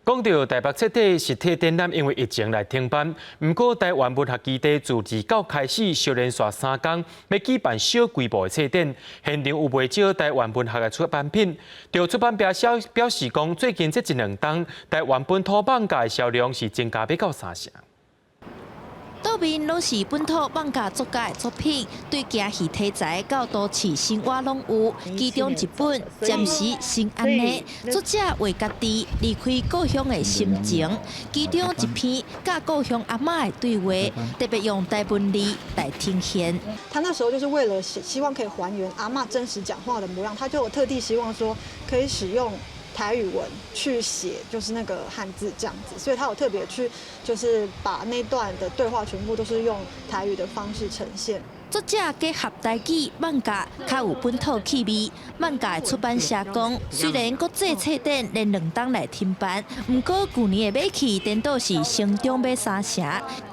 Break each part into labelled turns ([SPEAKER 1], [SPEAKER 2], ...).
[SPEAKER 1] 講到台北冊體實體展覽，因為疫情來停辦。毋過台灣文學基地自29開始，相連續3工欲舉辦小規模的冊展，現場有袂少台灣文學的出版品。著出版表表示講，最近這一兩冬，台灣本土漫畫的銷量是增加欲到三成。
[SPEAKER 2] 桌面攏是本土漫畫作家的作品，對驚戲題材到都市生活攏有。其中一本《暫時先按呢》，作者畫家己離開故鄉的心情。其中一篇佮故鄉阿嬤的對話，特別用台文字來呈現。
[SPEAKER 3] 他那時候就是為了希望可以還原阿嬤真實講話的模樣，他就特地希望說可以使用台語文去寫，就是那個漢字這樣子，所以他有特別去，就是把那段的對話全部都是用台語的方式呈現。
[SPEAKER 2] 作者結合台語漫畫，較有本土氣味。漫畫的出版社講，雖然國際冊展連兩冬來停辦，毋過舊年的買氣顛倒是成長欲三成。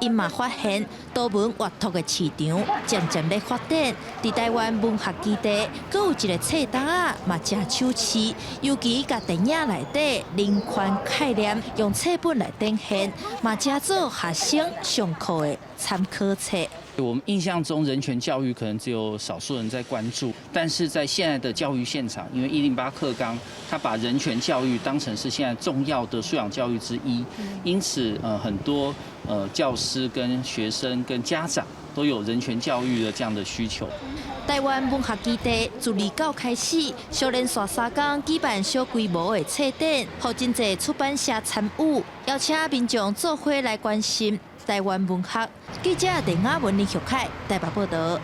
[SPEAKER 2] 𪜶嘛發現多文閱讀的市場漸漸咧發展。佇台灣文學基地，閣有一個冊檔仔嘛誠趣味，尤其共電影內底人權概念用冊本來展現，嘛誠做學生上課的參考冊。
[SPEAKER 4] 我們印象中人權教育可能只有少數人在關注，但是在現在的教育現場，因為108課綱，它把人權教育當成是現在重要的素養教育之一，因此很多教師跟學生跟家長都有人權教育的這樣的需求。
[SPEAKER 2] 台灣文學基地自29開始，相連續3工舉辦小規模的冊展，予真濟出版社參與，邀請民眾做伙來關心台灣文學。記者鄧亞文、林玉凱台北報道。